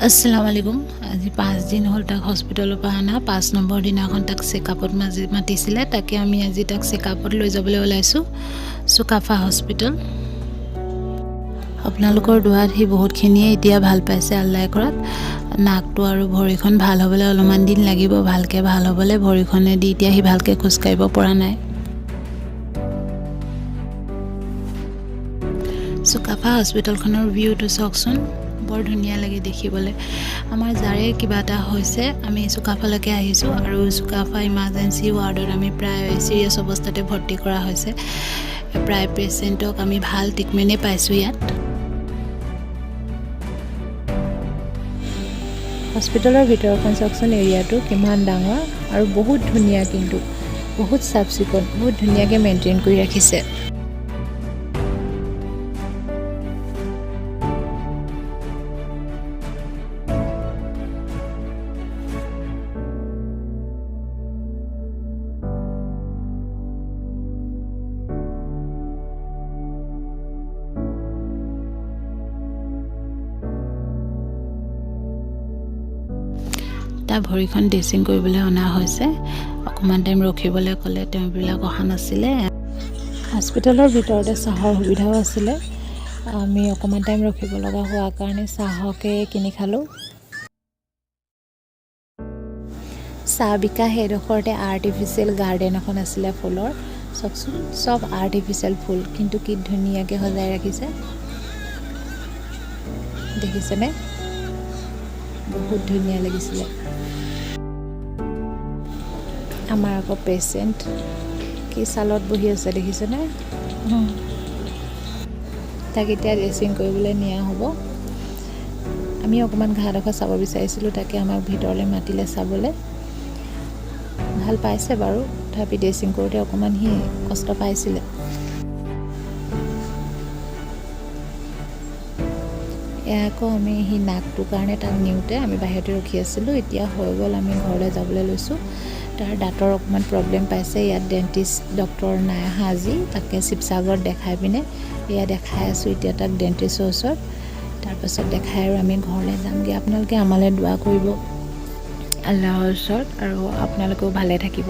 আসসালামু আলাইকুম। আজি 5 দিন হ'ল তাক হস্পিটেলৰ পৰা অনা। 5 নম্বৰ দিনাখন তাক চেকআপত মাতিছিলে। তাকে আমি আজি তাক চেকআপত লৈ যাবলৈ ওলাইছোঁ চুকাফা হস্পিটেল। আপোনালোকৰ দোৱাত সি বহুতখিনিয়ে এতিয়া ভাল পাইছে আল্লাই কৰাত। নাকটো আৰু ভৰিখন ভাল হ'বলৈ অলপমান দিন লাগিব। ভালকৈ ভাল হ'বলৈ ভৰিখনেদি এতিয়া সি ভালকৈ খোজকাঢ়িব পৰা নাই। চুকাফা হস্পিটেলখনৰ ভিউটো চাওকচোন, বৰ ধুনীয়া লাগে দেখিবলৈ। আমাৰ যাৰে কিবা এটা হৈছে, আমি চুকাফালৈকে আহিছোঁ আৰু চুকাফা ইমাৰ্জেঞ্চি ৱাৰ্ডত আমি প্ৰায় চিৰিয়াছ অৱস্থাতে ভৰ্তি কৰা হৈছে। প্ৰায় পেচেণ্টক আমি ভাল ট্ৰিটমেণ্টেই পাইছোঁ ইয়াত। হস্পিটেলৰ ভিতৰখন চাওকচোন, এৰিয়াটো কিমান ডাঙৰ আৰু বহুত ধুনীয়া কিন্তু, বহুত চাফ চিকুণ, বহুত ধুনীয়াকৈ মেইনটেইন কৰি ৰাখিছে। তাৰ ভৰিখন ড্ৰেছিং কৰিবলৈ অনা হৈছে। অকণমান টাইম ৰখিবলৈ ক'লে, তেওঁবিলাক অহা নাছিলে। হস্পিটেলৰ ভিতৰতে চাহৰ সুবিধাও আছিলে। আমি অকণমান টাইম ৰখিব লগা হোৱাৰ কাৰণে চাহকে কিনি খালোঁ। চাহ বিকা সেইডোখৰতে আৰ্টিফিচিয়েল গাৰ্ডেন এখন আছিলে ফুলৰ। চাওকচোন, চব আৰ্টিফিচিয়েল ফুল, কিন্তু কি ধুনীয়াকৈ সজাই ৰাখিছে, দেখিছেনে? বহুত ধুনীয়া লাগিছিলে। আমাৰ আকৌ পেচেণ্ট কি ছালত বহি আছে, দেখিছেনে? তাক এতিয়া ড্ৰেছিং কৰিবলৈ নিয়া হ'ব। আমি অকণমান ঘাঁডোখৰ চাব বিচাৰিছিলোঁ, তাকে আমাক ভিতৰলৈ মাতিলে চাবলৈ। ভাল পাইছে বাৰু, তথাপি ড্ৰেছিং কৰোঁতে অকণমান সি কষ্ট পাইছিলে। এয়া আকৌ আমি সি নাকটোৰ কাৰণে তাক নিওঁতে আমি বাহিৰতে ৰখি আছিলোঁ। এতিয়া হৈ গ'ল, আমি ঘৰলৈ যাবলৈ লৈছোঁ। তাৰ দাঁতৰ অকণমান প্ৰব্লেম পাইছে। ইয়াত ডেণ্টিষ্ট ডক্টৰ নাই অহা আজি, তাকে শিৱসাগৰত দেখাই পিনে এয়া দেখাই আছোঁ এতিয়া তাক ডেণ্টিষ্টৰ ওচৰত। তাৰপাছত দেখাই আৰু আমি ঘৰলৈ যামগৈ। আপোনালোকে আমালৈ দোৱা কৰিব আল্লাহৰ ওচৰত আৰু আপোনালোকেও ভালে থাকিব।